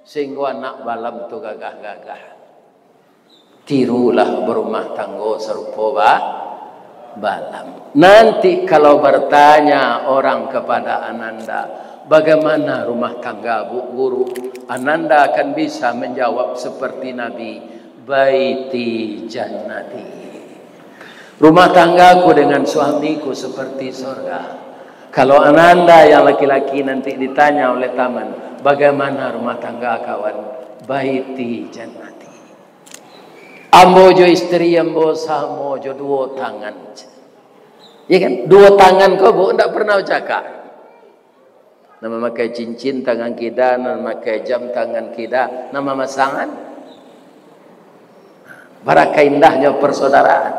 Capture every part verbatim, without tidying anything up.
Sehinggo anak balam tu gagah-gagah. Tirulah barumah tanggo sarupo ba-, balam. Nanti kalau bertanya orang kepada ananda, "Bagaimana rumah tangga, Bu Guru?" Ananda akan bisa menjawab seperti Nabi, "Baiti jannati." Rumah tanggaku dengan suamiku seperti sorga. Kalau ananda yang laki-laki nanti ditanya oleh taman, "Bagaimana rumah tangga kawan?" "Baiti jannati." Ambo jo isteri ambo samo jo duo tangan. Ya kan? Duo tangan ko, Bu, ndak pernah bacakak. Nan mamakai cincin tangan kida, nan mamakai jam tangan kida, nan mamasangan. Barapa indahnyo persaudaraan.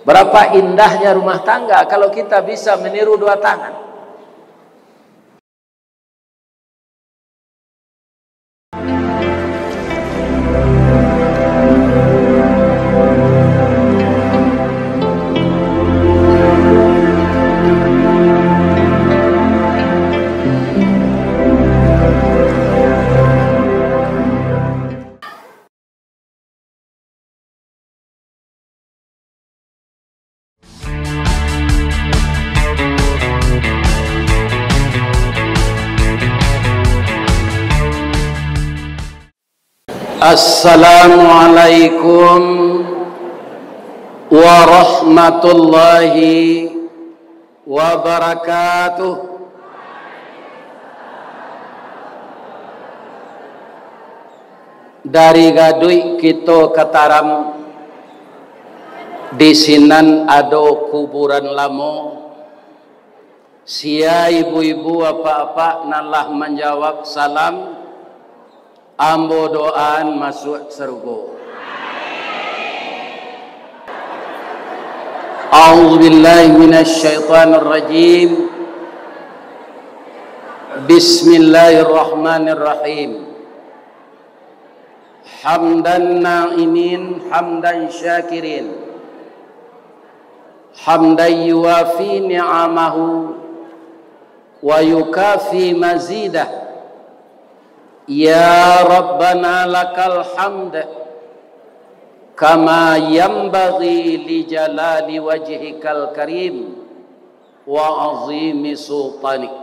Barapa indahnyo rumah tangga kalau kita bisa meniru dua tangan. Assalamualaikum warahmatullahi wabarakatuh. Dari gaduik kito ka taram, di sinan ado kuburan lamo. Sia ibu-ibu, apak-apak nan lah manjawab salam, ambo doaan masuak sarugo. A'udzubillahi minasyaitonirrajim. Bismillahirrahmanirrahim. Hamdan na'imin, hamdan syakirin. Hamdan yuwafi ni'amahu wa yukafi mazidah. Ya Rabbana lakal hamd, kama yanbaghi li jalali wajhikal karim wa azimi sultanik.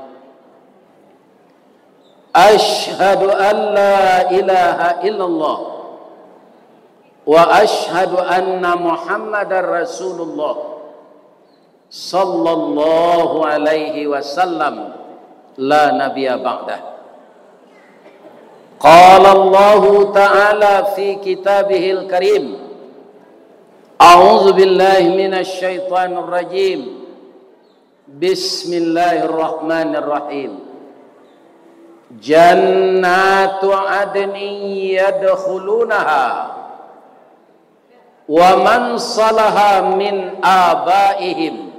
Asyhadu an la ilaha illallah wa asyhadu anna Muhammadar Rasulullah sallallahu alaihi wasallam, la nabiyya ba'dah. Qala Allahu ta'ala fi kitabihil karim, a'udzu billahi minasy syaithanir rajim. Bismillahirrahmanirrahim. Jannatu adnin yadkhulunaha wa man salaha min abaihim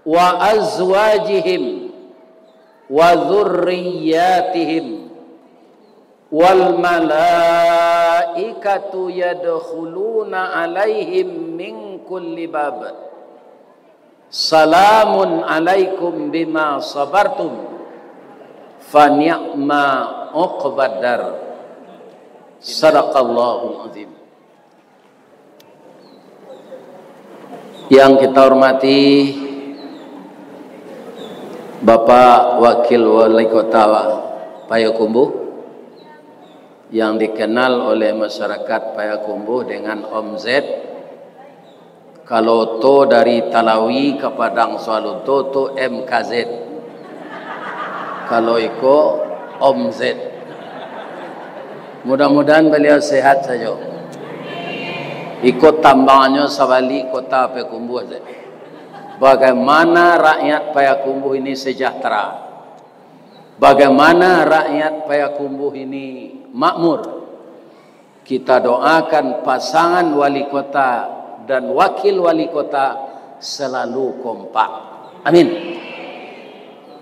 wa azwajihim wa dzurriyyatihim, wal malaikatu yadkhuluna alaihim min kulli bab. Salamun alaikum bima sabartum, fa ni'ma uqbad dar. Sadaqallahul azim. Yang kita hormati Bapak Wakil Wali Kota Payakumbuh, yang dikenal oleh masyarakat Payakumbuh dengan Om Z. Kalau oto dari Talawi ka Padang Sualunto tu M K Z. Kalau iko Om Z. Mudah-mudahan baliau sehat sajo. Iko tambangnyo sabalik kota Payakumbuh sajo. Bagaimana rakyat Payakumbuh ini sejahtera? Bagaimana rakyat Payakumbuh ini makmur? Kita doakan pasangan wali kota dan wakil wali kota selalu kompak. Amin.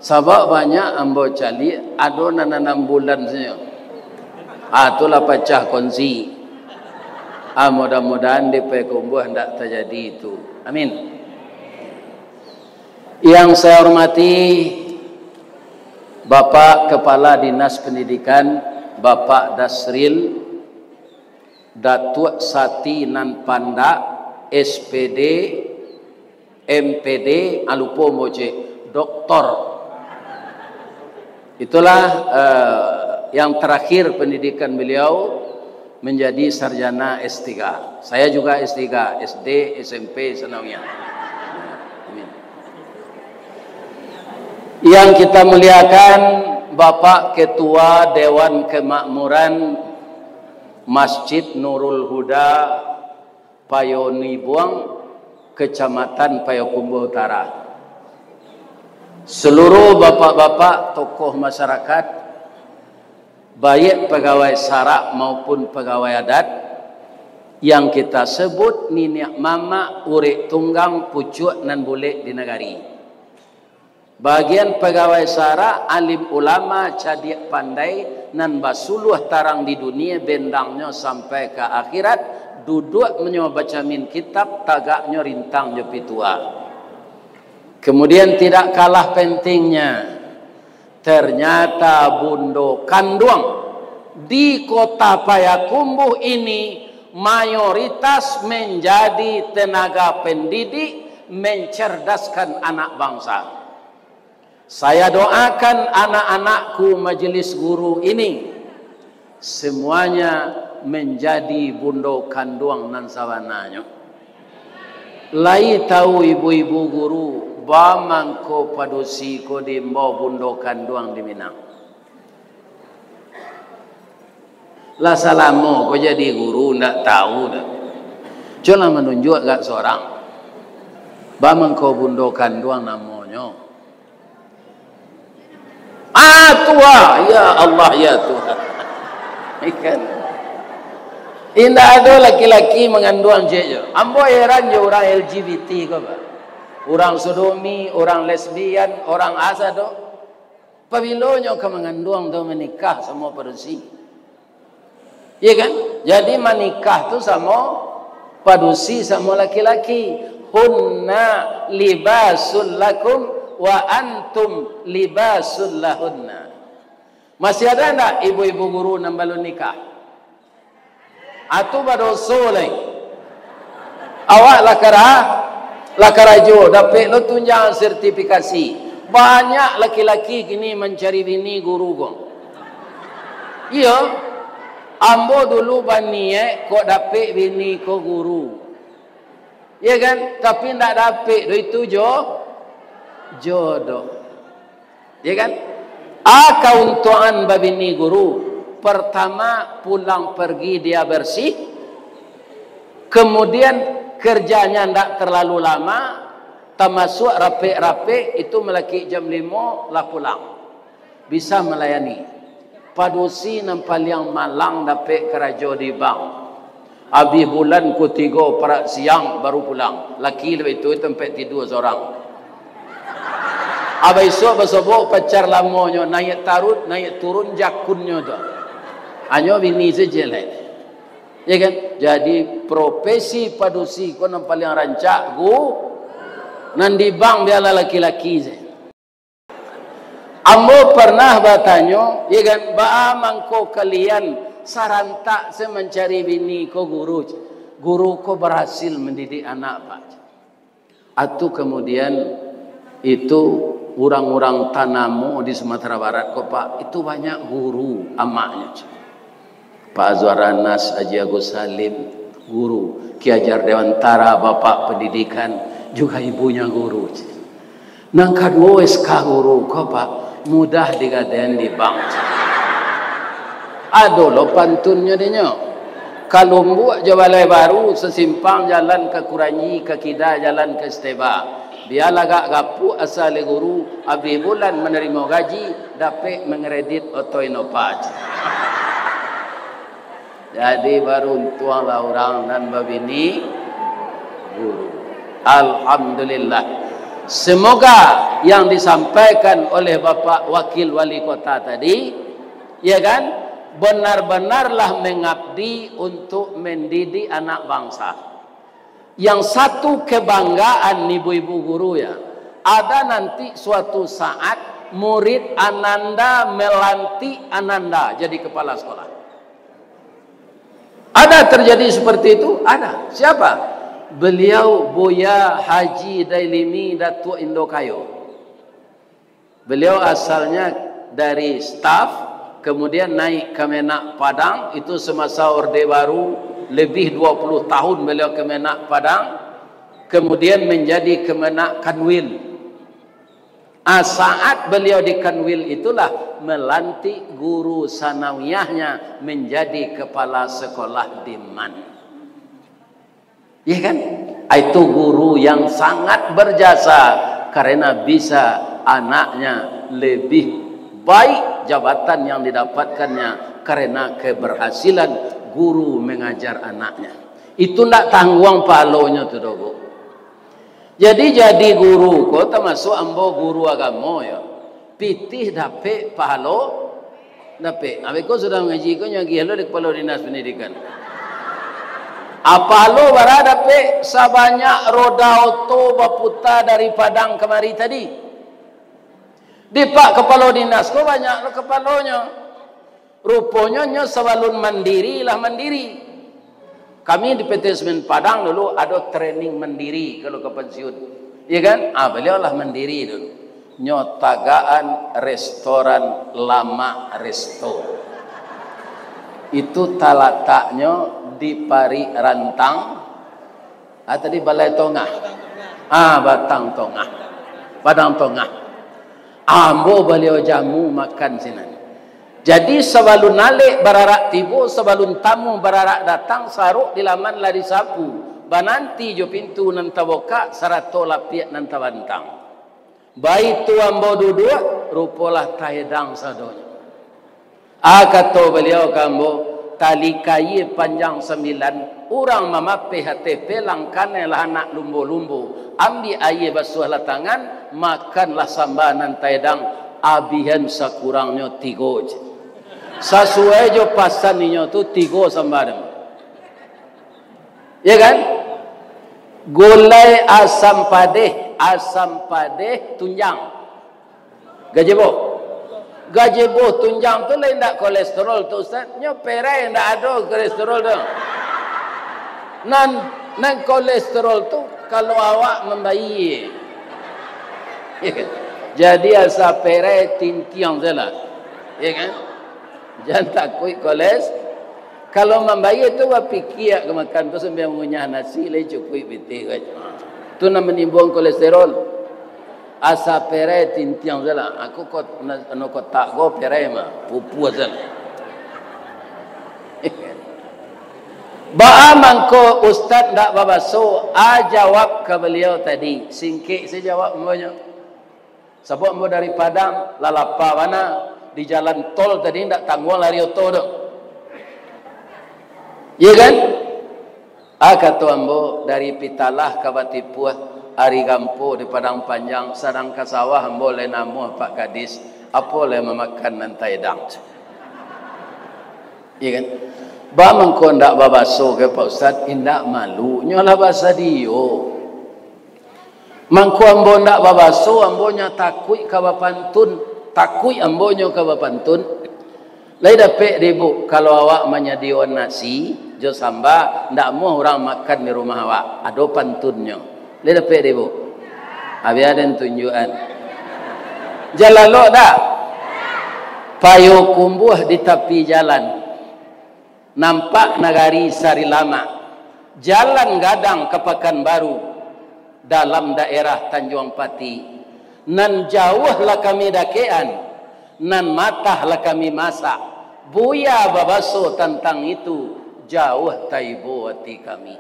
Sabab banyak ambo caliak, ado nan anam bulan sajo. Ah, tu lah pacah kongsi. Ah, mudah-mudahan di Payakumbuh ndak tajadi itu. Amin. Yang saya hormati Bapak Kepala Dinas Pendidikan, Bapak Dasril, Datuak Sati nan pandak, S P D, M P D, ah, lupo mocek, doktor. Itulah, eh, yang terakhir pendidikan beliau menjadi sarjana S tiga. Saya juga S tiga, S D, S M P, sanawiyah. Amin. Yang kita muliakan, Bapak Ketua Dewan Kemakmuran Masjid Nurul Huda, Payonibuang, Kecamatan Payokumbuah Utara. Seluruh bapak-bapak tokoh masyarakat, baik pegawai sarak maupun pegawai adat, yang kita sebut niniak mamak, urek tunggang, pucuak nan bulek di nagari. Bagian pegawai sarak, alim ulama, cadiak pandai, nan basuluah tarang di dunia, bendangnyo sampai ka akhirat, duduaknyo bacamin kitab, tagaknyo rintang jo pitua. Kemudian, tidak kalah pentingnya, ternyata bundo kanduang di Kota Payakumbuh ini mayoritas menjadi tenaga pendidik, mencerdaskan anak bangsa. Saya doakan anak-anakku majelis guru ini, semuanya menjadi bundo kanduang nan sabananyo. Lai tahu ibu-ibu guru, ba mangko padusi ko diimbau bundo kanduang di Minang? Lah salamo ko jadi guru, ndak tahu doh. Cubolah manunjuak agak sorang. Ba mangko bundo kanduang namonyo? Ah, tuha. Ya Allah, ya Tuhan. Ikan. Indak ado laki-laki manganduang ciek jo. Ambo heran jo urang L G B T ko, Pak. Urang sodomi, urang lesbian, urang asa tu. Pabilo nyo ka manganduang tu, manikah samo padusi? Iya kan? Jadi manikah tu samo padusi, samo laki-laki. Hunna libasul lakum wa antum libasul lahunna. Masih ada ndak ibu-ibu guru nan balun nikah? Atu badoso lai. Awak lah kara-, lah karajo, dapek lo tunjangan sertifikasi. Banyak laki-laki kini mancari bini guru ko. Iyo, ambo dulu baniaik kok dapek bini ko guru. Ya kan? Tapi ndak dapek doh itu jo-, jodoh. Ya kan? A, kauntungan babini guru. Pertama, pulang pergi dia bersih. Kemudian, kerjanya ndak terlalu lama, tamasuak rapek-rapek, itu malakik jam limo lah pulang. Bisa malayani. Padusi nan paliang malang dapek karajo di bank. Abih bulan kutigo parak siang baru pulang. Laki labiah tu tampek tidua sorang. Abah isuak basobok pacar lamonyo, naiak tarun, naiak turun jakunnyo tu. Hanyo bini sajo lai. Ya kan? Jadi, profesi padusi ko nan paliang rancak, gu-, nan di bank bialah laki-laki sajo. Ambo pernah batanyo, ya kan, baa mangko kalian sarantak se mancari bini ko guru? Guru ko barasil mandidik anak, Pak. Atu kamudian itu urang-urang tanamo di Sumatera Barat ko, Pak, itu banyak guru amaknyo. Pak Azwar Anas, Haji Agus Salim, guru. Ki Hajar Dewantara, bapak pendidikan, juga ibunya guru. Nan kaduo S K guru ko, Pak, mudah digadaian di bank. Ado lo pantunnyo dinyo. Ka Lumbuk jo Balai Baru, sasimpang jalan ka Kuranji, ka kida jalan ka Steba. Bialah agak gapuak asa lai guru, abih bulan manarimo gaji, dapek mangkredit oto Innova. Jadi, baruntuanglah urang nan babini guru. Alhamdulillah. Semoga yang disampaikan oleh Bapak Wakil Wali Kota tadi, ya kan, benar-benarlah mengabdi untuk mendidik anak bangsa. Yang satu kebanggaan ibu-ibu guru, ya, ada nanti suatu saat Murid Ananda melantik Ananda jadi kepala sekolah. Ada terjadi seperti itu? Ada. Siapa? Beliau Buya Haji Dailimi Datuak Indo Kayo. Beliau asalnya dari staf, kemudian naik Kemenag Padang, itu semasa Orde Baru, lebih dua puluh tahun beliau Kemenag Padang, kemudian menjadi Kemenag Kanwil. Ah, saat beliau di Kanwil itulah melantik guru sanawiyahnya menjadi kepala sekolah di MAN. Iya kan? Ah, itu guru yang sangat berjasa karena bisa anaknya lebih baik jabatan yang didapatkannya karena keberhasilan guru mengajar anaknya. Itu ndak tangguang pahalonyo tu doh, Bu. Jadi, jadi guru ko tamasuak ambo guru agamo, yo. Pitih dapek, pahalo dapek. Abih ko sudah mangaji ko, nyo agiah lo di kepala dinas pendidikan. Ah, pahalo bara dapek? Sabanyak roda oto baputa dari Padang kamari tadi. Di Pak Kepala Dinas ko banyak lo kepalonyo. Ruponyo nyo sabalun mandiri lah mandiri. Kami di P T Semen Padang dulu ado training mandiri kalau ka pensiun. Iya kan? Ah, beliau lah mandiri dulu. Nyo tagaan restoran Lamak Resto. Itu talataknyo di Parik Rantang, Ah, tadi Balai Tongah. Ah, Batang Tongah. Padang Tongah. Ambo baliau jamu makan sinan. Jadi, sabalun alek bararak tibo, sabalun tamu bararak datang, sarok di laman lah disapu, bananti jo pintu nan tabukak, sarato lapiak nan tabantang. Baitu ambo duduak, rupolah taedang sadonyo. Ah, kato baliau ka ambo, tali kaia panjang sambilan, urang mamapeh ateh pelang, kanai lah anak lumbo-lumbo, ambiak aia basuahlah tangan, makanlah samba nan taedang, abihan sakurangnyo tigo je. Sasuai jo pasan inyo tu, tigo samba dek ambo. Ya kan? Gulai asam padeh, asam padeh tunjang. Gajebo. Gajebo tunjang tu lain dak kolesterol tu, Ustaz. Nyo perai ndak ado kolesterol tu. Nan, nan kolesterol tu kalau awak mambayie. Jadi asa perai tintiang salah. Ya kan? Jan takuik koles. Kalau mambayie tu bapikia ka makan tu sambil mangunyah nasi, lai cukuik pitih ko. Tu nan manimbuang kolesterol. Asa perai tintiang salah. Aku kot, anu kotak ko perai mah, pupuah salah. Baa mangko ustaz ndak babaso? A jawab ka baliau tadi. Singkek sajo jawab ambo nyo. Sabab ambo dari Padang, lah lapa bana, di jalan tol tadi ndak tangguang lari oto tu. Iya kan? Ah, kato ambo, dari Pitalah ka Batipuah, ari gampo di Padang Panjang, sadang ka sawah ambo lai namuah Pak Kadis, apo lai mamakan nan taedang. Iya kan? Baa mangko ndak babaso ka Pak Ustaz? Indak malu, nyo lah basadio. Mangko ambo ndak babaso, ambo nyo takuik ka bapantun, takuik ambo nyo ka bapantun. Lai dapek dek ibu, kalau awak manyadioan nasi jo samba, ndak amuah urang makan di rumah awak, ado pantunnyo. Lai dapek dek ibu? Abih aden tunjuakan. Jan lalok dak? Payokumbuah di tapi jalan. Nampak nagari Sarilamak, jalan gadang ka Pakanbaru, dalam daerah Tanjuang Pati. Nan jauah lah kami dakekan, nan matah lah kami masak. Buya babaso tantang itu, jauah taibo ati kami.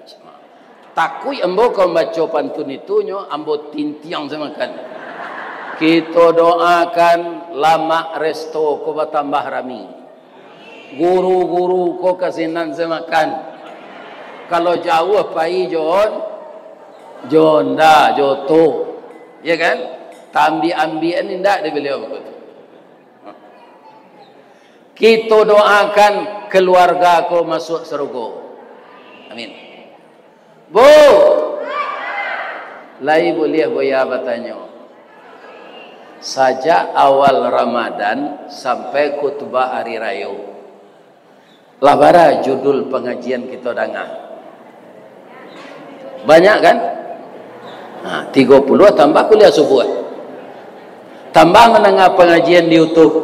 Takuik ambo ka mambaco pantun itu, nyo ambo tintiang samakan. Kito doakan Lamak Resto ko batambah rami. Guru-guru ko ka sinan samakan. Kalau jauah pai jo on-, jo onda, jo oto. Ya kan? Tambiak-ambiak ni ndak di baliau bagitu. Kito doakan keluarga ko masuak sarugo. Amin. Bu, lai buliah Buya batanyo? Sajak awal Ramadan sampai khutbah hari rayo, lah bara judul pangajian kito danga? Banyak kan? Nah, tigo puluah tambah kuliah subuah. Tambah mandanga pangajian di YouTube.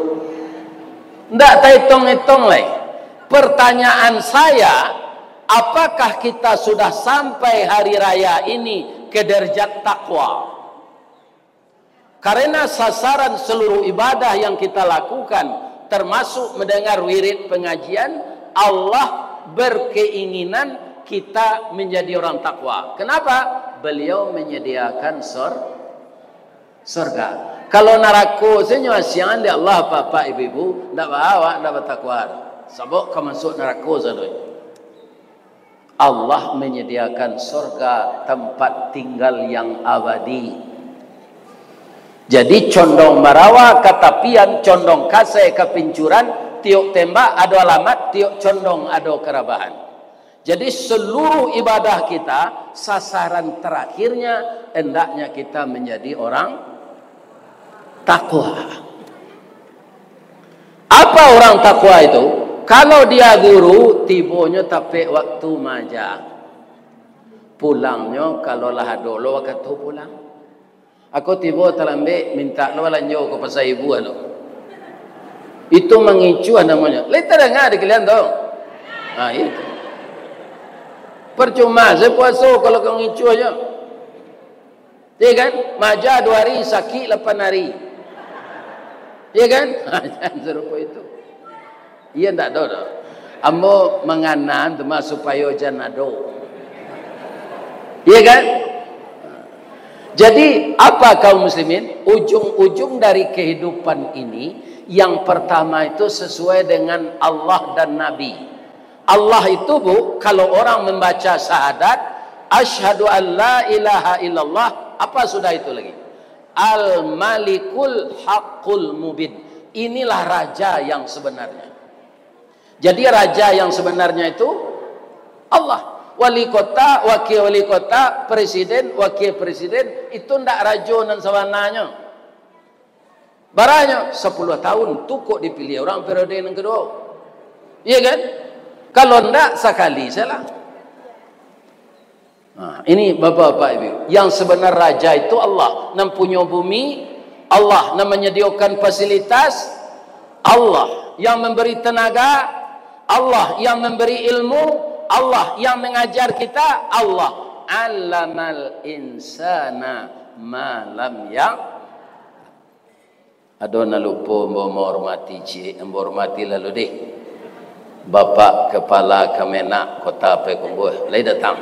Ndak taitong-itong lai. Pertanyaan saya, apakah kita sudah sampai hari raya ini ke derajat takwa? Karena sasaran seluruh ibadah yang kita lakukan, termasuk mendengar wirid pengajian, Allah berkeinginan kita menjadi orang takwa. Kenapa? Beliau menyediakan sor-, sorga. Kalau narako sajo nyo asiangan dek Allah, bapak, ibu-ibu, ndak ba-, awak ndak batakwa. Sabab ka masuak narako sajo. Allah menyediakan sorga tempat tinggal yang abadi. Jadi, condong marawa ka tapian, condong kasai ka pincuran, tiok tembak ado alamat, tiok condong ado karabahan. Jadi, seluruh ibadah kita, sasaran terakhirnya, hendaknya kita menjadi orang takwa. Apa orang takwa itu? Kalau dia guru, tibonyo tapek waktu maaja. Pulangnyo kalau lah ado lo wakatu pulang. Ako tibo talambek, mintak lo balanjo ka pasar ibu lo. Itu mangicuah namonyo. Lai tadanga di kalian tu? Ha, itu. Percuma se puaso kalau ka mangicuah jo. Iya kan? Maaja duo hari, sakik lapan hari. Iya kan? Jan sarupo itu. Iya, ndak ado doh. Ambo manganan tu mah supayo jan ado. Iya kan? Jadi, apa, kaum muslimin? Ujung-ujung dari kehidupan ini, yang pertama itu sesuai dengan Allah dan Nabi. Allah itu, Bu, kalau orang membaca syahadat, "Asyhadu an la ilaha illallah," apa sudah itu lagi? "Al-Malikul Haqqul Mubin." Inilah raja yang sebenarnya. Jadi, raja yang sebenarnya itu Allah. Wali kota, wakil wali kota, presiden, wakil presiden, itu ndak rajo nan sabananyo. Baranyo, sapuluah tahun, tu kok dipilih urang periode nan kaduo. Iya kan? Kalau ndak, sakali salah. Nah, ini bapak-bapak ibu, yang sebenar raja itu Allah, nan punyo bumi, Allah, nan menyediakan fasilitas, Allah, yang memberi tenaga, Allah, yang memberi ilmu, Allah, yang mengajar kita, Allah. Allamal insana ma lam ya-, Ado nan lupo, ambo menghormati ciek, ambo hormati lalu deh. Bapak Kepala Kemenag Kota Payakumbuah lai datang.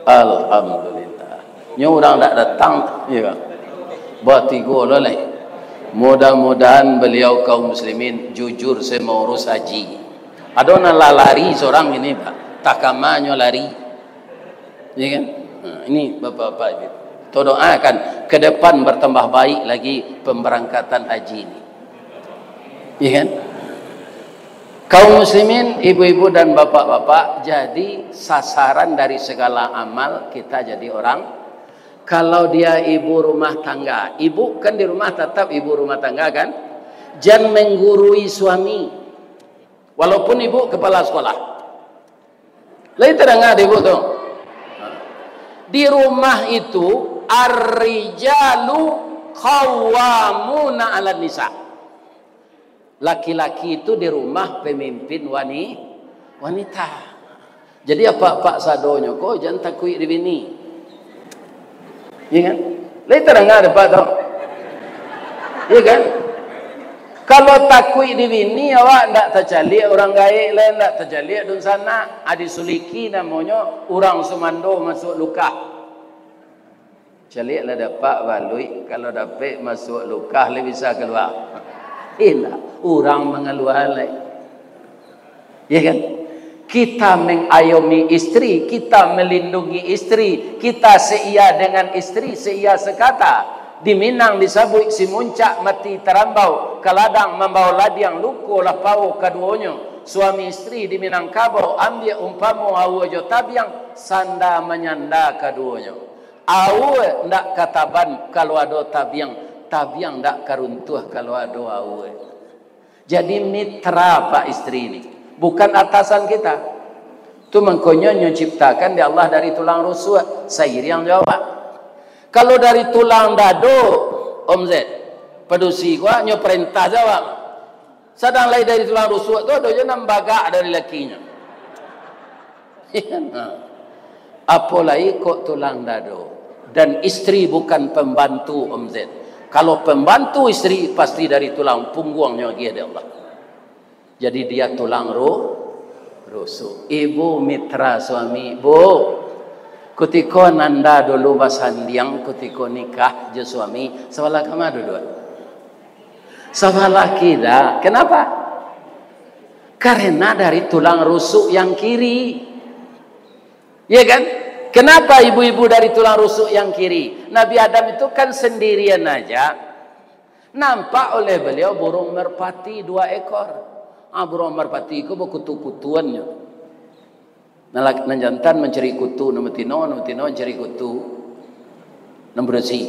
Alhamdulillah. Nyo urang dak datang, iyo. Batigo lo lai. Mudah-mudahan beliau, kaum muslimin, jujur se maurus haji. Ado nan lah lari surang ini, Pak. Takamanyo lari. Ya kan? Nah, ini bapak-bapak ibu. Kita doakan ke depan bertambah baik lagi pemberangkatan haji ini. Ya kan? Kaum muslimin, ibu-ibu dan bapak-bapak, jadi sasaran dari segala amal kita jadi orang. Kalau dia ibu rumah tangga, ibu kan di rumah tetap ibu rumah tangga kan? Jan menggurui suami. Walaupun ibu kepala sekolah. Lai tadanga dek ibu tu? Di rumah itu, ar-rijalu qawwamuna 'alan nisa. Laki-laki itu di rumah pemimpin wani-, wanita. Jadi, apak-apak sadonyo ko, jan takuik di bini. Iya kan? Lai tadanga dek apak tu? Iya kan? Kalau takuik di bini, awak ndak tacaliak urang gaek lai, ndak tacaliak dunsanak. Adi suliki namonyo, urang sumando masuak lukah. Caliaklah dek apak baluik, kalau dapek masuak lukah, lai bisa kalua. Indak, urang mangalua lai. Ya kan? Kita mengayomi istri, kita melindungi istri, kita seiya dengan istri, seiya sekata. Di Minang disabuik si muncak mati tarambau, ka ladang mambao ladiang, luko lah pao kaduonyo. Suami istri di Minangkabau, ambiak umpamo aua jo tabiang, sanda manyanda kaduonyo. Aua ndak ka taban kalau ado tabiang, Tabiang dak ka runtuah kalau ado aua. Jadi mitra, Pak, isteri ni. Bukan atasan kita. Tu mangkonyo nyo ciptakan dek Allah dari tulang rusuk, sairiang jo awak. Kalau dari tulang dado, Om Zaid, padusi ko nyo parentah jo awak. Sadang lai dari tulang rusuk tu ado jo nan bagak dari lakinyo. Ha. Apo lai kok tulang dado. Dan isteri bukan pembantu, Om Zaid. Kalau pembantu isteri, pasti dari tulang pungguangnyo agiah dek Allah. Jadi dia tulang ru-, rusuk. Ibu mitra suami, Bu. Kutiko nanda dulu basandiang, kutiko nikah jo suami, sabalah kama duduak? Sabalah kida. Kenapa? Karena dari tulang rusuk yang kiri. Ya kan? Kenapa ibu-ibu dari tulang rusuk yang kiri? Nabi Adam itu kan sendirian aja. Nampak oleh beliau burung merpati dua ekor. Ah, burung merpati ko bakutu-kutuannyo. Nan lak-, nan jantan mancari kutu, nan batino, nan batino mancari kutu. Nan barusi,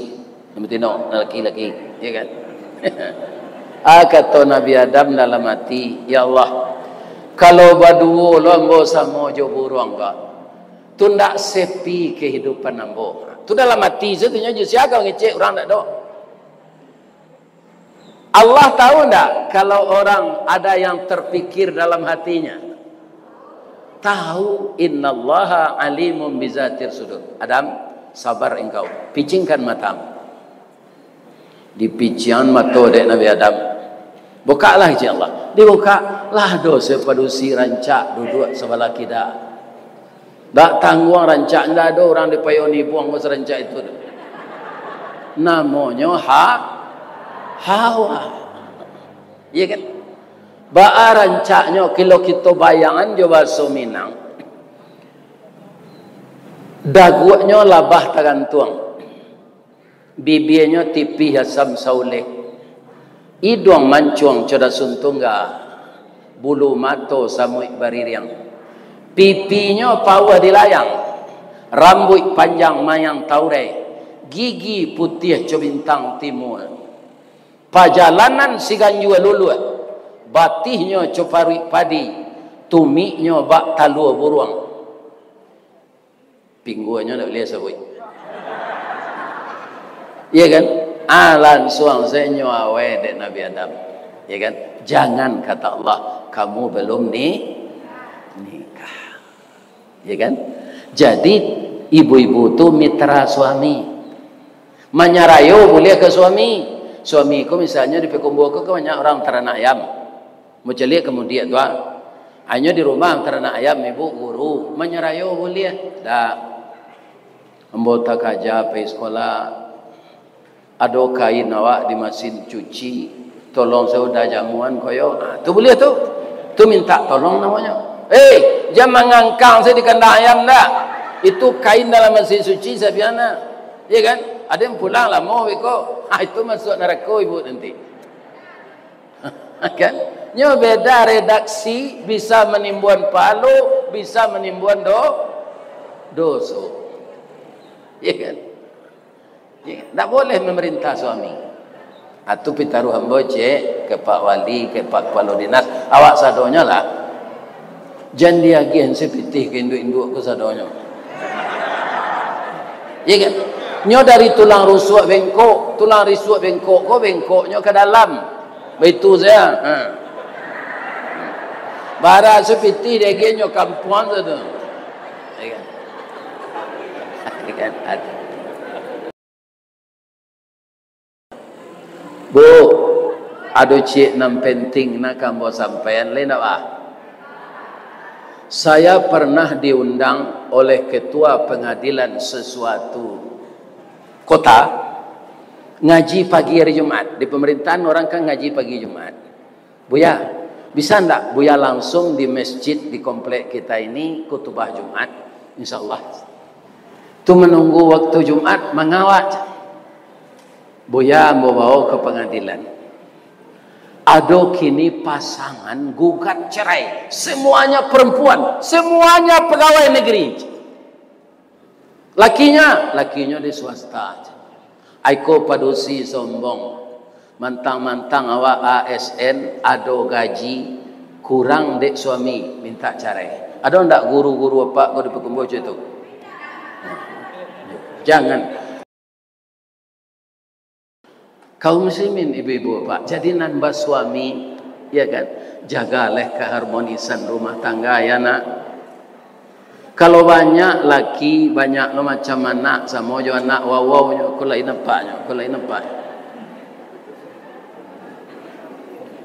nan batino, nan laki-laki, ya kan? Ah, kato Nabi Adam dalam ati, "Ya Allah, kalau baduo lo ambo samo jo buruang ko, tu ndak sepi kehidupan ambo." Tu dalam ati sajo tu nyo, jo sia ka mangecek urang ndak do. Allah tahu ndak kalau orang ada yang terpikir dalam hatinya? Tahu, innallaha alimun bizatir sudur. Adam, sabar engkau. Picingkan matamu. Dipiciang mato dek Nabi Adam. Bukaklah, kecek Allah. Dibukak. Lah doh, sapadusi rancak duduak sabalah kida. Dak tangguang rancak, ndak ado urang di Payo Nibuang ko sarancak itu. Namonyo ha-, Hawa. Iya kan? Baa rancaknyo, kilo kito bayangan jo bahaso Minang. Daguaknyo labah tagantuang. Bibianyo tipih asam sauleh, iduang mancuang co dasun tungga, bulu mato samuik baririang, pipinyo pauah dilayang, rambuik panjang mayang taurai, gigi putiah co bintang timua. Pajalanan siganjua luluah, batihnyo co paruik padi, tumiknyo bak talua buruang. Pingguanyo ndak buliah sabuik. Iya kan? Ah, lansuang sajo nyo awai dek Nabi Adam. Iya kan? Jangan, kata Allah, kamu belum ni-, nikah. Iya kan? Jadi, ibu-ibu tu mitra suami. Manyarayo buliah ka suami. Suami ko misalnyo di Payakumbuah ko kan banyak urang taranak ayam. Mucaliak ka mudiak tu, ah. Hanyo di rumah taranak ayam, ibu guru, manyarayo buliah? Dak. Ambo takaja pai sikolah. Ado kain awak di masin cuci, tolong sajo udah jamuan ko yo. Ah, tu buliah tu. Tu minta tolong namonyo. Eh, jan mangangkang sajo di kandang ayam dak. Itu kain dalam masin cuci sabiana. Iya kan? Ado yang pulang lamo beko. Ah, itu masuak narako ibu nanti. Kan? Nyo beda redaksi, bisa manimbuan pahalo, bisa manimbuan do-, doso. Iya kan? Iya kan? Ndak boleh memerintah suami. Atu pitaruah ambo cek, ke Pak Wali, ke Pak Kepala Dinas, awak sadonyo lah. Jan diagiah se pitih ka induak-induak ko sadonyo. Iya kan? Nyo dari tulang rusuak bengkok, tulang rusuak bengkok ko bengkoknyo ka dalam. Baitu sajo. Ha. Bara se pitih diagiah nyo kampuang se tu. Iya kan? Iya kan? Ado. Bu, ado ciek nan penting nak ambo sampaian, lai ndak, Bah? Saya pernah diundang oleh ketua pengadilan sesuatu kota ngaji pagi hari Jumat. Di pemerintahan orang kan ngaji pagi Jumat. "Buya, bisa ndak Buya langsung di masjid di komplek kita ini khutbah Jumat? Insya Allah." Tu menunggu waktu Jumat, mangawak. Buya ambo bawa ke pengadilan. Ado kini pasangan gugat cerai. Semuanya perempuan, semuanya pegawai negeri. Lakinya, lakinya di swasta. Aiko padusi sombong. Mantang-mantang awak A S N, ado gaji, kurang dek suami, mintak carai. Ado ndak guru-guru apak ko di Pakumbuah cak tu? Jangan. Kaum muslimin, ibu-ibu, bapak, jadi nan basuami, ya kan, jagalah keharmonisan rumah tangga, ya nak. Kalau banyak laki, banyak lo macam anak, samo jo anak wawau nyo, ko lain apak nyo, ko lain apak.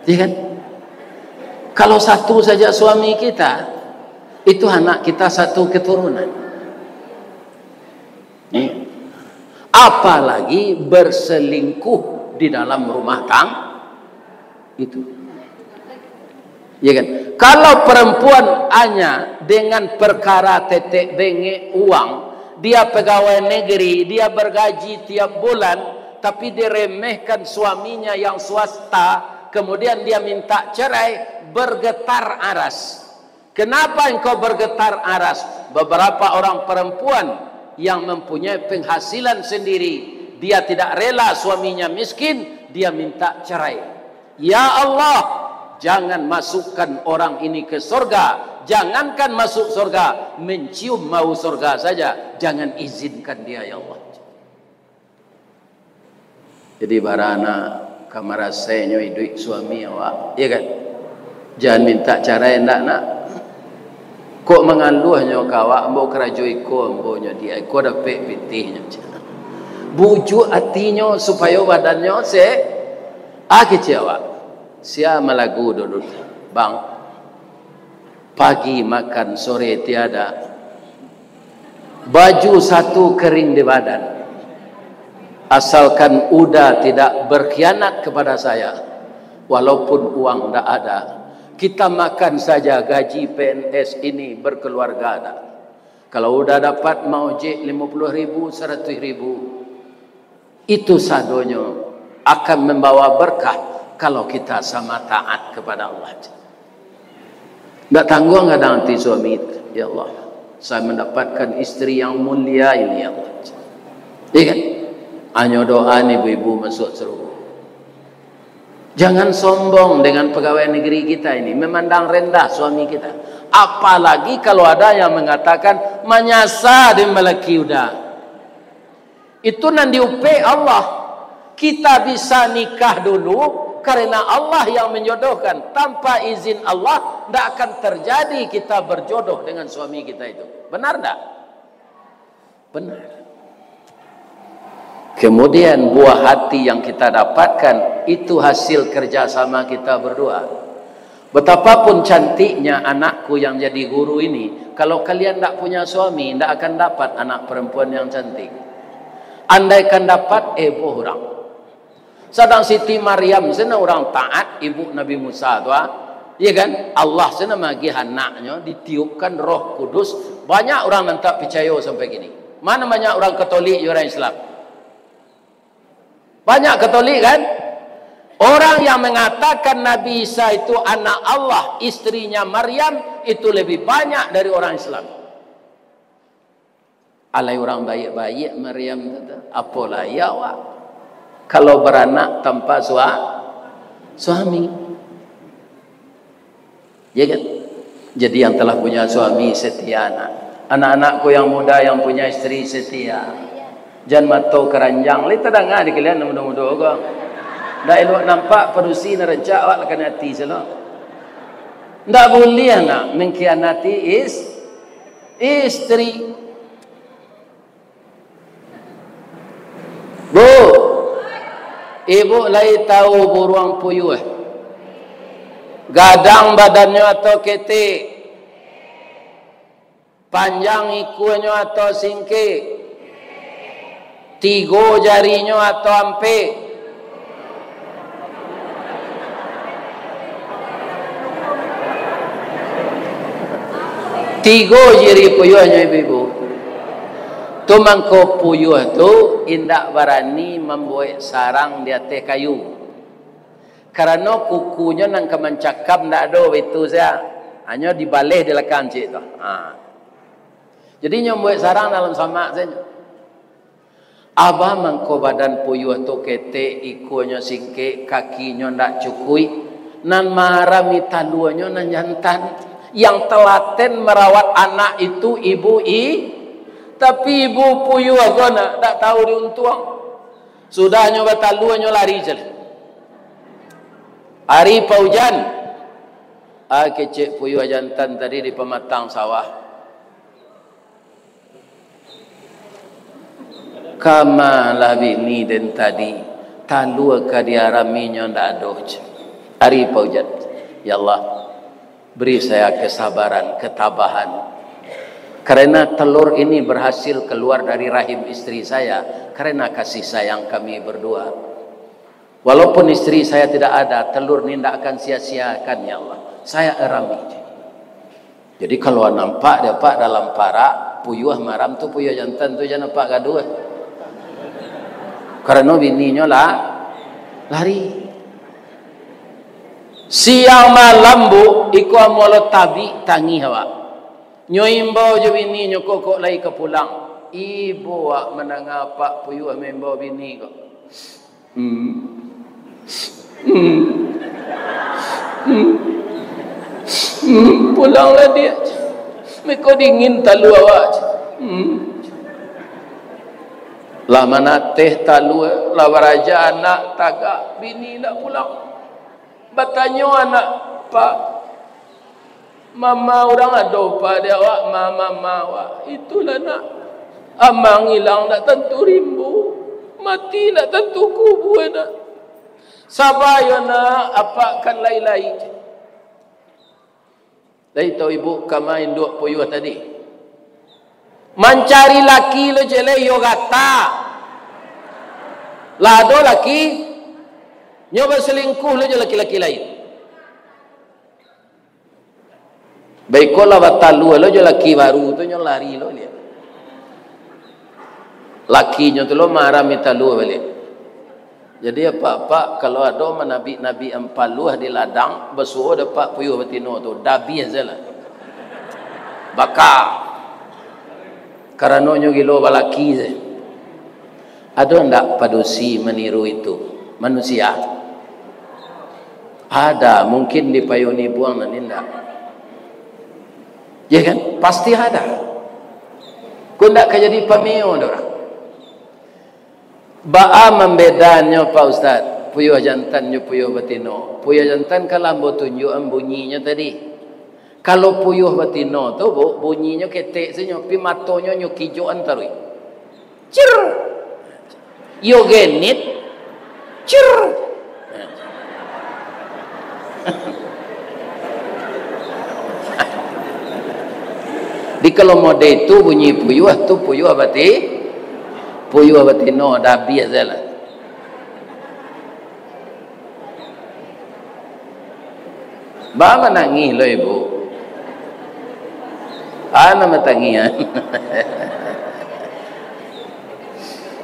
Ya kan? Kalau satu saja suami kita, itu anak kita satu keturunan. Ni. Apalagi berselingkuh di dalam rumah tang-, itu. Ya kan? Kalau perempuan hanya dengan perkara tetek bengek uang, dia pegawai negeri, dia bergaji tiap bulan, tapi diremehkan suaminya yang swasta, kemudian dia minta cerai, bergetar aras. Kenapa engkau bergetar aras? Beberapa orang perempuan yang mempunyai penghasilan sendiri, dia tidak rela suaminya miskin, dia minta cerai. Ya Allah, jangan masukkan orang ini ke sorga. Jangankan masuk sorga, mencium bau sorga saja, jangan izinkan dia, ya Allah. Jadi, bara nak ka marasainyo iduik suami awak, ya kan? Jan mintak carai ndak nak. Kok mangaluahnyo ka awak, "Ambo karajo iko, ambo nyo di iko dapek pitihnyo." Bujuak atinyo supayo badannyo se-, ah, kecek awak. Sia malagu dulu, Bang. Pagi makan, sore tiada. Baju satu kering di badan. Asalkan Uda tidak berkhianat kepada saya, walaupun uang ndak ada, kita makan saja gaji P N S ini berkeluarga ada. Kalau Uda dapat maojek lima puluh ribu, seratus ribu, itu sadonyo akan membawa berkah kalau kita sama taat kepada Allah. Ndak tangguang kadang ati suami, "Ya Allah, saya mendapatkan istri yang mulia ini, ya Allah." Iya kan? Hanyo doa ni ibu-ibu masuk surga. Jangan sombong dengan pegawai negeri kita ini, memandang rendah suami kita. Apalagi kalau ada yang mengatakan, "Manyasa di malaki Uda." Itu nan diupek Allah. Kita bisa nikah dulu karena Allah yang menjodohkan. Tanpa izin Allah, ndak akan terjadi kita berjodoh dengan suami kita itu. Benar ndak? Benar. Kemudian buah hati yang kita dapatkan, itu hasil kerjasama kita berdua. Betapapun cantiknya anakku yang jadi guru ini, kalau kalian ndak punya suami, ndak akan dapat anak perempuan yang cantik. Andaikan dapat, eboh urang. Sadang Siti Maryam, sajo urang taat, ibu Nabi Musa tu, ah. Iya kan? Allah sajo magiah anaknyo, ditiupkan Roh Kudus. Banyak urang nan tak picayo sampai kini. Mana banyak urang Katolik jo urang Islam? Banyak Katolik kan? Orang yang mengatakan Nabi Isa itu anak Allah, istrinya Maryam, itu lebih banyak dari orang Islam. Alai urang baiak-baiak Maryam tu, tu. Apo lai awak? Kalau baranak tanpa sua-, suami. Ya kan? Jadi yang telah punya suami setia nak. Anak-anak ko yang muda yang punya isteri setia. Jan mato keranjang, lai tadanga di kalian nan mudo-mudo ko. Ndak elok nampak padusi nan rancak awak lakkan ati sano. Ndak buliah nak mengkhianati is-, isteri. Bu, ibu lai tahu buruang puyuh? Gadang badannyo atau ketek? Panjang ikuanyo atau singkek? Tigo jarinyo atau ampek? Tigo jari puyuahnyo, ibu-ibu. Tu mangko puyuah tu indak barani mambuek sarang di ateh kayu. Karano kukunyo nan ka mancakam ndak ado itu sajo. Hanyo dibaleh di lakang cik tu. Ha. Jadi nyo mambuek sarang dalam samak sajo. Abah mangko badan puyuah tu ketek, ikonyo singkek, kakinyo ndak cukuik, nan maarami taluanyo nan jantan, yang telaten marawat anak itu ibu i, tapi ibu puyuah ko nak, ndak tahu diuntuang. Sudahnyo batalua, nyo lari caliak. Ari paujan, ah, kecek puyuah jantan tadi di pamatang sawah. Kama lah bini den tadi, talua ka diaraminyo ndak ado, cek. Ari paujan, "Ya Allah, beri saya kesabaran, ketabahan. Karena telur ini berhasil keluar dari rahim istri saya, karena kasih sayang kami berdua. Walaupun istri saya tidak ada, telur ni ndak akan sia-siakan, ya Allah. Saya arami." Jadi, kalau nampak dek apak dalam parak, puyuah maram tu, puyuah jantan tu, jan apak gaduah. Karano bininyo lah lari. Siang malam, Bu, iko amuah lo tabik tangih awak. Nyo imbau jo bininyo, "Kok, kok lai ka pulang?" Ibo awak mandanga apak puyuah maimbau bini ko. Hmm. Hmm. Hmm. Hmm. "Pulanglah, Diak. Mako dingin talua awak." Hmm. Lah manateh talua, lah baraja anak, tagak, bini ndak pulang. Batanyo anak, "Pak, mama urang ado, Pak, di awak, ma-, mama awak?" "Itulah, nak. Amang ilang ndak tantu rimbo, mati ndak tantu kubua, nak. Saba yo, nak, apak kan lai-lai." Lai tahu ibu kama induak puyuah tadi? Mancari laki lo cek lai, iyo gata. Lah ado laki, nyo basalingkuh lo jo laki-laki lain. Baiko lah batalua lo jo laki baru tu, nyo lari lo liak. Lakinyo tu lo marah minta lua baliak. Jadi, apak-apak, kalau ado manabik-nabik ampaluah di ladang, basuo dapek puyuah batino tu, dabiah sajolah. Baka. Karano nyo gilo balaki sajo. Ado ndak padusi maniru itu? Manusia? Ada, mungkin di payuang ibuang nan indak. Ya kan? Pasti ada. Kok ndak ka jadi pameo dek urang? Baa mambedanyo, Pak Ustaz? Puyuah jantan jo puyuah batino. Puyuah jantan kan lah ambo tunjuakan bunyinyo tadi. Kalau puyuah batino tu, Bu, bunyinyo ketek sajo, pi matonyo nyo kijokan taruih. Cir. Iyo genit. Cir. Di kalau mode itu bunyi puyuah tu, puyuah bati-, puyuah batino, dabiah sajolah. Ba manangih lo ibu. Ana matangihan.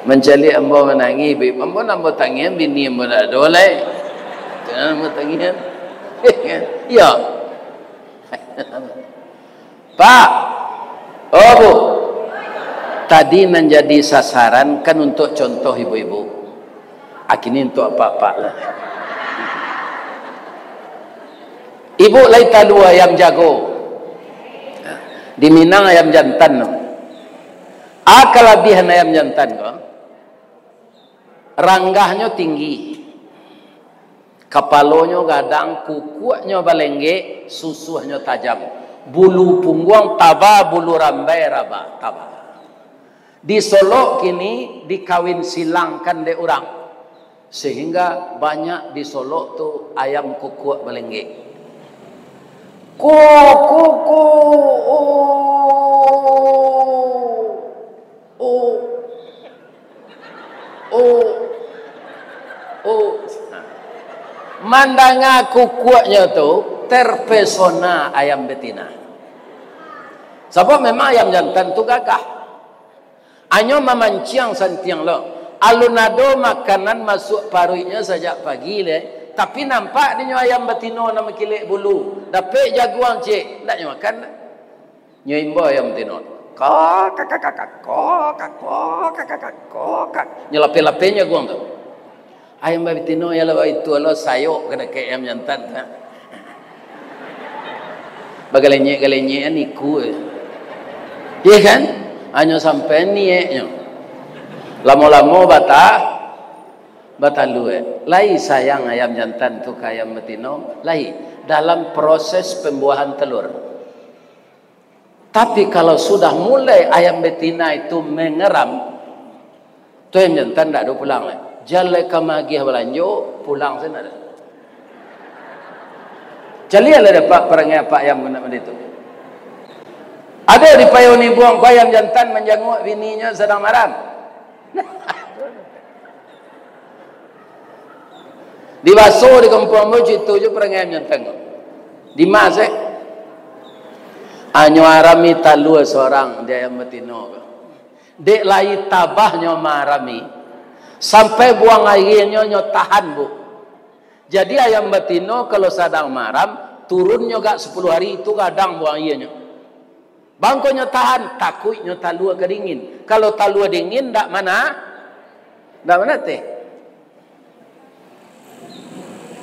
Mancaliak ambo manangih, ibu. Ambo nan ambo tangihan, bini ambo ndak ado lai. Jan ambo tangihan. Iyo. Pak, oh, Bu, tadi nan jadi sasaran kan untuk contoh ibu-ibu. Akini untuk apak-apak lah. Ibu lai talua ayam jago. Di Minang ayam jantan tu. A kalabiahan ayam jantan ko, ranggahnyo tinggi. Kapalonyo gadang, kukuaknyo balenggek, susuahnyo tajam. Bulu pungguang taba, bulu rambai raba, taba. Di Solok kini dikawin silangkan dek urang, sehingga banyak di Solok tu ayam kukuak balenggek. Ku, ku, ku, u, u. Oh. Oh. Mandanga kukuaknyo tu, terpesona ayam betina. Sabab memang ayam jantan tu gagah. Anyo mamanciang santiang lo. Alun ado makanan masuak paruiknyo sajak pagi le, tapi nampak dinyo ayam batino nan bakilek bulu. Dapek jaguang ciek, ndak nyo makan. Nyo imbau ayam batino. Kok, kak, kak, kak, kok, kak, kok, kak, kak, kok, kak. Nyo lapeh-lapeh nyo guang tu. Ayam babitino, yo lah baitu lo, sayok ka dakek ayam jantan tu. Bagalenyek-galenyek an iku. Iya kan? Hanyo sampai nieknyo. Lamo-lamo bata-, batalua. Lai sayang ayam jantan tu ka ayam batino? Lai, dalam proses pembuahan telur. Tapi kalau sudah mulai ayam betina itu mengeram, tu ayam jantan ndak ado pulang lai. Jan lai ka magiah balanjo, pulang sajo ndak ado. Caliaklah dapek parangai apak ayam nak mode tu. Ado di payau nibuang ko ayam jantan manjanguak bininyo sadang maram. Di baso di kampuang ambo, cito jo parangai ayam jantan. Di ma se? Anyo arami talua sorang di ayam batino ko. Dek lai tabahnyo maarami, sampai buang aianyo nyo tahan, Bu. Jadi ayam batino kalau sadang maram, turunnyo gak sapuluah ari, itu gadang buang aianyo. Bangkonyo tahan, takuiknyo talua ka dingin. Kalau talua dingin, ndak mana, ndak manateh.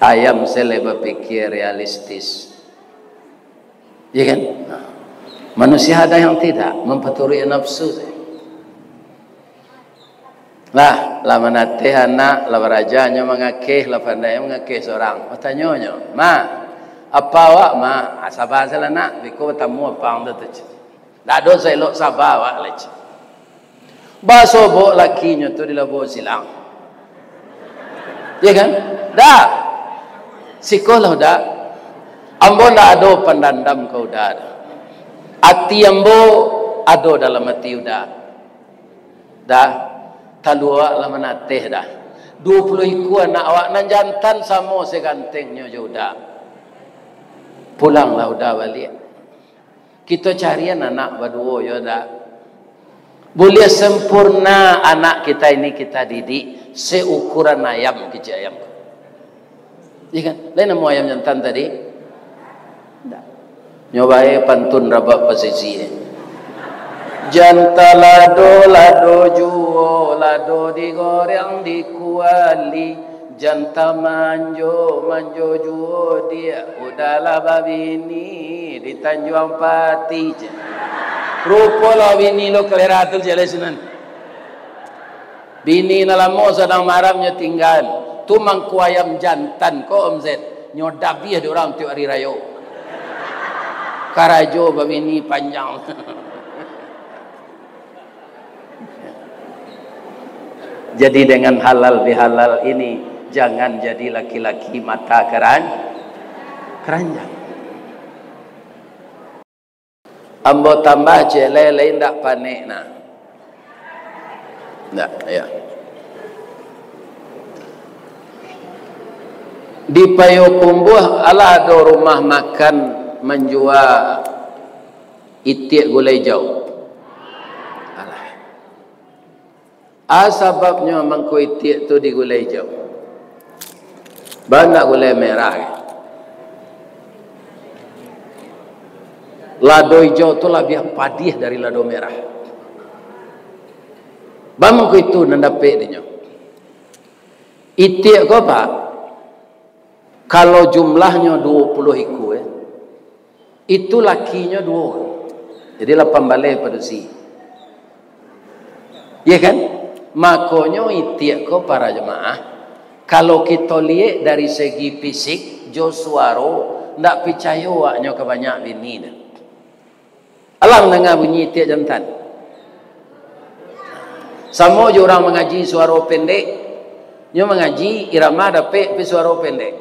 Ayam se lai bapikia realistis. Iya kan? Nah, manusia ada yang tidak, mampaturuik nafsu se. Lah, lah manateh anak, lah baraja nyo mangakeh, lah pandai mangakeh sorang. Batanyonyo, "Ma, apa awak, Ma?" "Ah, saba salah, Nak, biko batamu apang tu," tu. "Ndak ado saelok saba awak lai," cek. Basobok lakinyo tu di labuah silang. Iya kan? Dah. Sikolah uda. Ambo ndak ado pandandam ka uda. Ati ambo ado dalam ati uda. Dah. Talua awak lah manateh dah. Duo puluah ikua anak awak nan jantan samo sagantengnyo jo uda. Pulanglah uda baliak. Kito carian anak baduo, yo dak? Buliah sempurna anak kita ini kita didik seukuran ayam, kecek ayam. Iya kan? Lain namo ayam jantan tadi? Ndak. Nyo bae pantun rabak pasisi, eh. Jan talado, lado juo, lado digoreng di kuali. Jan tamanjo, manjo juo diak, uda lah babini di Tanjuang Pati, cek. Rupo lah bini lo kalera tu, cek, lai sinan. Bini nan lamo sadang maram nyo tinggaan. Tu mangko ayam jantan ko, Om Zed. Nyo dabiah di urang tiok ari rayo. Karajo babini panjang. Jadi, dengan halal bihalal ini, jangan jadi laki-laki mata keran-, keranjang. Ambo tambah ciek lai, lai ndak panek nah. Ndak, ya. Di Payokumbuah, alah ado rumah makan manjua itiak gulai ijau. Alah. A sababnyo mangko itiak tu digulai ijau? Baa ndak gulai merah? Lado ijau tu labiah padiah dari lado merah. Baa mangko itu nan dapek dinyo? Itiak ko, Pak, kalau jumlahnyo duo puluah ikua, eh, itu lakinyo duo. Jadi, lapan baleh padusi. Iya kan? Makonyo itiak ko, para jamaah, kalau kito liek dari segi fisik, jo suaro, ndak picayo awaknyo ka banyak bini tu. Alah mandanga bunyi itiak jantan. Samo jo urang mangaji suaro pendek. Nyo mangaji irama dapek, tapi suaro pendek.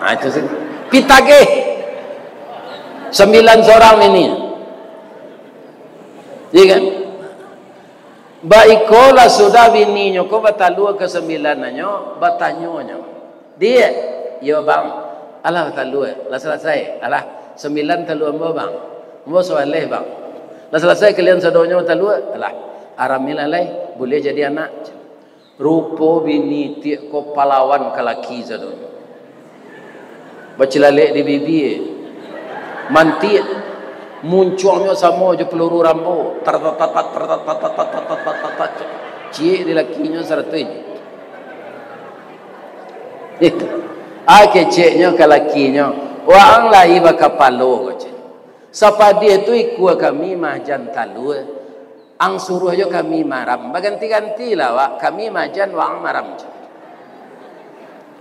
Ah, itu sih. Pitagih. Sambilan sorang bini. Iya kan? Baikolah sudah bininyo ko batalua kasambilannyo, batanyo nyo, "Diak?" "Iyo, Bang." "Alah, batalua, lah salasai?" "Alah, sambilan talua ambo, Bang." "Ambo sabaleh, Bang." "Lah salasai kalian sadonyo batalua?" "Alah, aramilah lai, buliah jadi anak." Rupo bini itiak ko palawan ka laki sadonyo. Bacilalek di bibia. Mantiak. Muncuangnyo samo jo peluru Rambo. Taratatat, taratatat, taratatat. Ciek di lakinyo saratuih. Ai keceknyo ka lakinyo, "Waang lai bakapalo," kecek. "Sapadiah tu ikua kami majan talua. Ang suruah jo kami maram. Baganti-gantilah awak, kami majan, waang maram," kecek.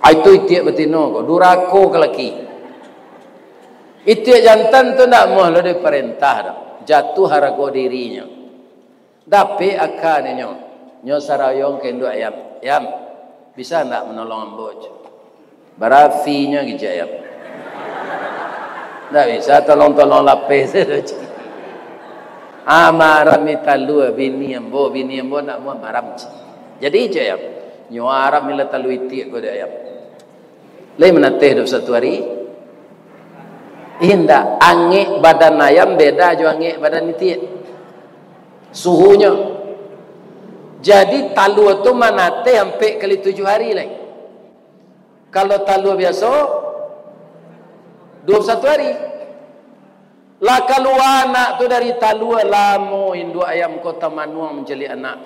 Ai tu itiak batino ko, durako ka laki. Itiak jantan tu ndak amuah lo diparentah doh. Jatuah harago dirinyo. Dapek aka ninyo, nyo sarayong ka induak ayam. "Ayam, bisa ndak manolong ambo?" cek. Barafinyo gijek ayam. "Ndak bisa, tolong-tolong lapeh sajo," cek. "Ah, maram talua bini ambo, bini ambo ndak amuah maram," cek. Jadi, cek ayam, "Nyo aram ilah talua itiak ko dek ayam." Lai manateh duo puluah satu ari? Indak. Angek badan ayam beda jo angek badan itiak. Suhunyo. Jadi, talua tu manateh ampek kali tujuah ari lai. Kalau talua biaso, duo puluah satu ari. Lah kalua anak tu dari talua, lamo induak ayam ko tamanuang mancaliak anak.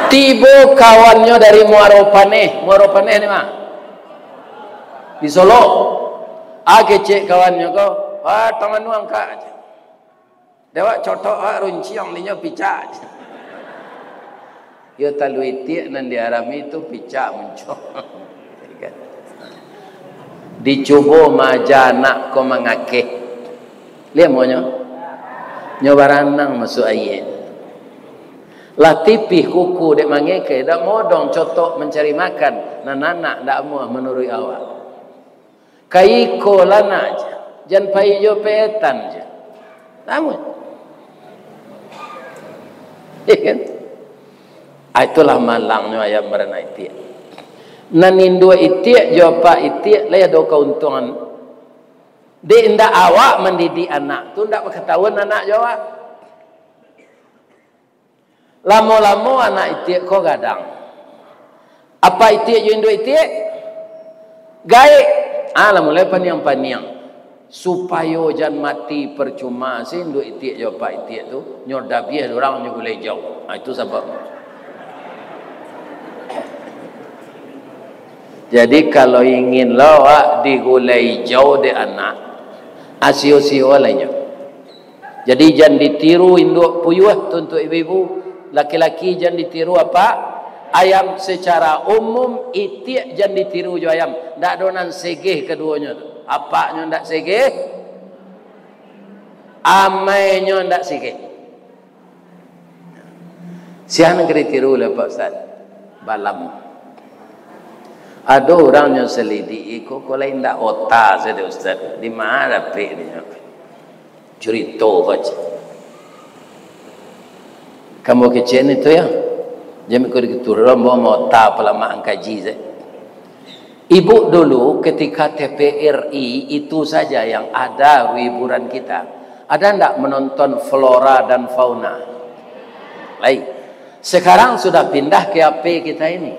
Tibo kawannyo dari Muaro Paneh. Muaro Paneh ni mah? Di Solok. Ah, kecek kawannyo ko, "Ah, tamanuang, Kak." Dek awak cotok, awak runciang, inyo picak. Yo, talua itiak nan diarami tu picak muncuang. Dicubo maaja anak ko mangakeh. Liek amuahnyo? Nyo baranang masuak aia. Lah tipih kuku dek mangakeh, dak modong cotok mancari makan, nan anak dak amuah manuruik awak. Ka iko lah nak, jan pai jo petan je. Namun, ya kan? Ah, itulah malangnyo ayam baranak itiak. Nan induak itiak jo apak itiak lai ado kauntungan. Dek indak awak mandidik anak tu, indak bakatahuan anak jo awak. Lamo-lamo anak itiak ko gadang. Apak itiak jo induak itiak gaek. Ah, lah mulai paniang-paniang. Supayo jan mati parcuma si induak itiak jo apak itiak tu, nyo dabiah urang nyo gulai ijau. Ah, itu sabab. Jadi, kalau ingin lo awak digulai ijau dek anak, ah, sio-sio lah inyo. Jadi, jan ditiru induak puyuah tu, untuk ibu-ibu, laki-laki jan ditiru apak ayam. Secara umum, itiak jan ditiru jo ayam. Ndak ado nan segeh kaduonyo tu. Apaknyo ndak segeh, amainyo ndak segeh. Sia nan ka ditiru lah, Pak Ustaz? Balam. Ado urang nyo salidik iko, ko lain ndak ota sajo, Ustaz. Di ma dapek inyo? Curito ko, cik. Kambo kecek ni tu, ya. Jami ko dikituruan, bawa mota palamaan kaji, Ustaz. Ibu dulu ketika T V R I itu saja yang ada hiburan kita. Ada ndak menonton flora dan fauna? Lain. Sekarang sudah pindah ke H P kita ini.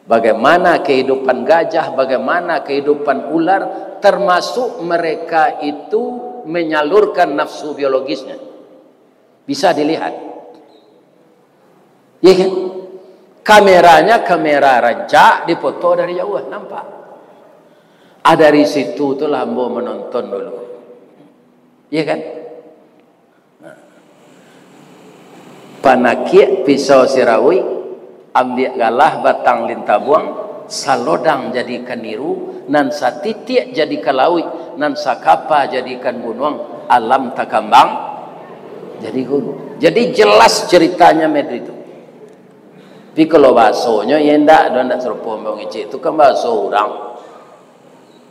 Bagaimana kehidupan gajah, bagaimana kehidupan ular, termasuk mereka itu menyalurkan nafsu biologisnya. Bisa dilihat. Iya kan? Kameranya kamera rancak, dipoto dari jauh, nampak. Ah, dari situ tu lah ambo menonton dulu. Iya kan? Nah. Panakiak pisau sirawi, ambiak galah batang lintabuang, salodang jadikan niru, nan satitiak jadikan lauik, nan sakapa jadikan gunuang, alam takambang jadi guru. Jadi jelas ceritanya Medri tu. Tapi kalau bahasonyo, ya indak, ado indak sarupo ambo ngecek tu kan bahaso urang.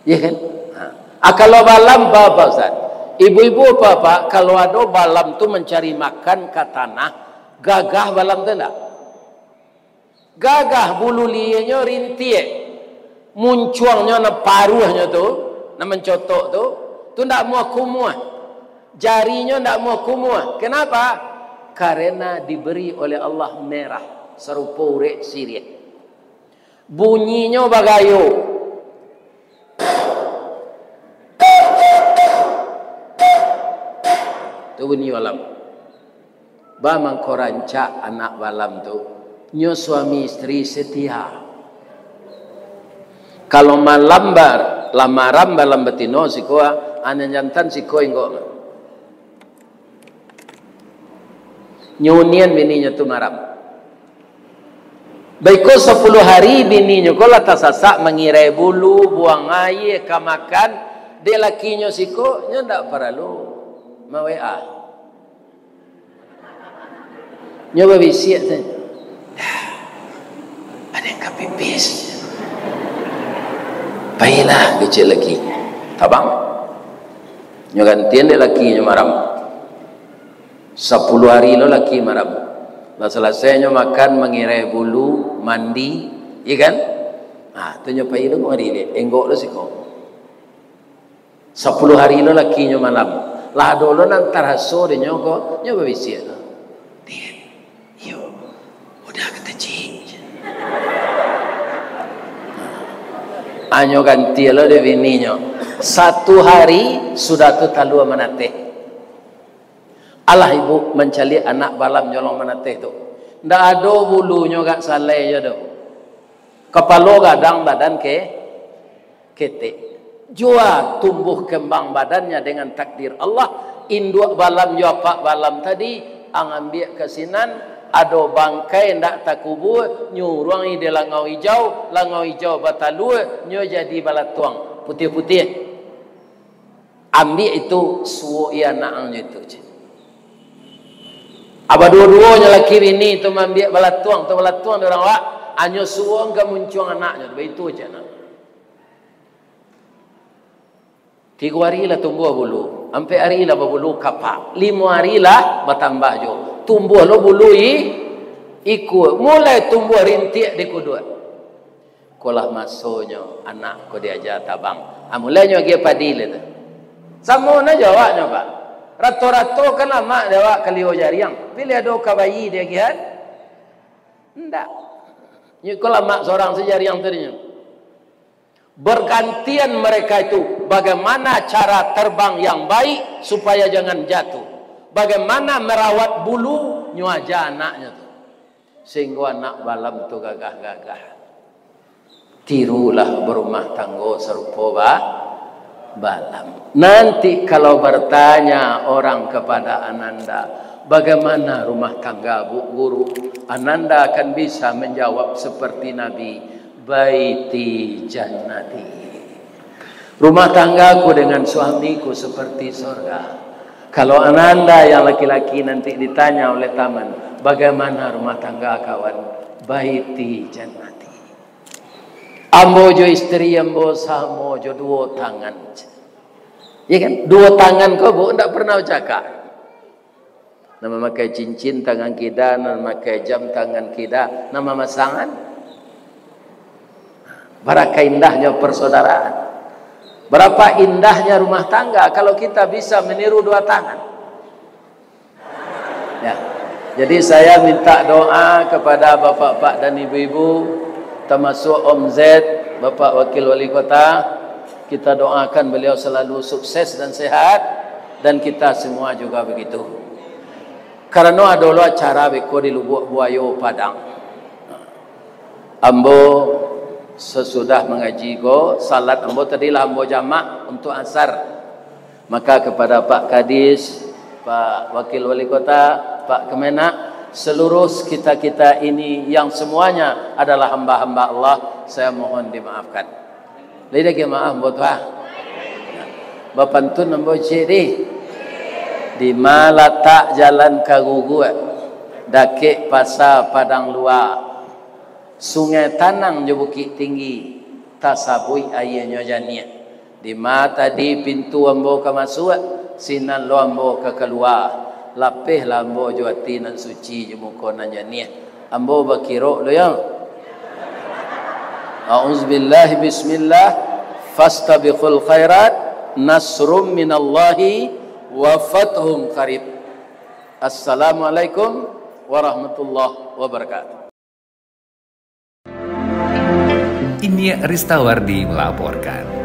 Iya kan? Ha. Ah, kalau balam apa, Pak Ustaz? Ibu-ibu, bapak-bapak, kalau ado balam tu mancari makan ka tanah, gagah balam tu indak? Gagah, bulu lienyo rintiak, muncuangnyo nan paruahnyo tu, nan mancotok tu, tu ndak muah kumuah. Jarinyo ndak amuah kumuah. Kenapa? Karena diberi oleh Allah merah, sarupo urek siriah. Bunyinyo bagayo. Tu bunyi balam. Ba mangko rancak anak balam tu, nyo suami istri setia. Kalau malam bar-, lah maram balam batino siko, a, nan jantan siko inggok. Nyo unian bininyo tu maram. Baiko sapuluah hari bininyo ko lah tasasak mangirai bulu, buang aia, ka makan, dek lakinyo siko, nyo ndak paralu ma-W A. Nyo babisiak tu, "Ado nan ka pipis." Pailah kecek laki. Tabang. Nyo gantian dek lakinyo maram. Sapuluah hari lo laki maram. Lah salasai nyo makan, mangirai bulu, mandi, iya kan? Ha, tu nyo pai tu mari dek, enggok lo siko. Sapuluah hari lo lakinyo malam. Lah ado lo nan taraso dek nyo ko, nyo babisiak tu. "Din, iyo, udah ka tajik." Anyo ganti lo dek bininyo. Satu hari sudah tu talua manateh. Alah ibu mancaliak anak balam jolong manateh tu. Ndak ado bulunyo gak salai jo tu. Kapalo gadang, badan ke-, ketek. Jua tumbuah kembang badannyo dengan takdir Allah. Induak balam jo apak balam tadi, ang ambiak ka sinan, ado bangkai ndak takubua, nyuruang i di langau ijau, langau ijau batalua, nyo jadi balatuang, putiah-putiah. Ambiak itu, suok i anak ang jo itu, cek. Aba duo-duonyo laki bini tu maambiak balatuang, tu balatuang dek urang awak, anyo suok ang ka muncuang anaknyo, baitu cek nak. Tigo ari lah tumbuah bulu, ampek ari lah babulu kapak, limo ari lah batambah jo, tumbuah lo bulu i-, ikua, mulai tumbuah rintiak di kuduak. Ko lah masonyo anak ko diaja tabang. Ah, mulai nyo agiah padi lai tu. Samo na jo awaknyo, Pak. Rato-rato kan lamak dek awak kalio jariang. Tapi lai ado ka bayi diagiahan? Indak. Nyo ko lamak surang se jariang tadinyo. Bergantian mereka itu, bagaimana cara terbang yang baik supaya jangan jatuh. Bagaimana merawat bulu, nyo aja anaknyo tu. Sehinggo anak balam tu gagah-gagah. Tirulah barumah tanggo sarupo ba-, balam. Nanti kalau bertanya orang kepada ananda, "Bagaimana rumah tangga, Bu Guru?" Ananda akan bisa menjawab seperti Nabi, "Baiti jannati." Rumah tanggaku dengan suamiku seperti sorga. Kalau ananda yang laki-laki nanti ditanya oleh taman, "Bagaimana rumah tangga kawan?" "Baiti jannati." Ambo jo isteri ambo samo jo duo tangan. Iya kan? Duo tangan ko, Bu, ndak pernah bacakak. Nan mamakai cincin tangan kida, nan mamakai jam tangan kida, nan mamasangan. Baraka indahnyo persaudaraan. Berapa indahnya rumah tangga kalau kita bisa meniru dua tangan. Ya. Jadi saya minta doa kepada bapak-bapak dan ibu-ibu, termasuk Om Z, Bapak Wakil Wali Kota, kita doakan beliau selalu sukses dan sehat, dan kita semua juga begitu. Karano ado lo acara beko di Lubuak Buayo, Padang. Ambo sasudah mangaji ko, salat ambo tadi lah ambo jamak untuk asar. Maka kepada Pak Kadis, Pak Wakil Wali Kota, Pak Kemenag, seluruh kita-kita ini yang semuanya adalah hamba-hamba Allah, saya mohon dimaafkan. Lai daging maaf, ambo tu, ah. Bapantun ambo ciek dih. Dima latak jalan ka Guguak, dakek pasa Padang Lua, Sungai Tanang jo Bukik Tinggi, tasabuik aianyo janiah. Dima tadi pintu ambo ka masuak, sinan lo ambo ka kalua. Lapehlah ambo jo ati nan suci, jo muko nan janiah. Ambo bakirok lo, yo. A'udzubillahi, bismillah. Fastabiqul khairat, nasrum minallahi وفتح قريب. السلام عليكم ورحمة الله وبركاته. Inyiak Ristawardi melaporkan.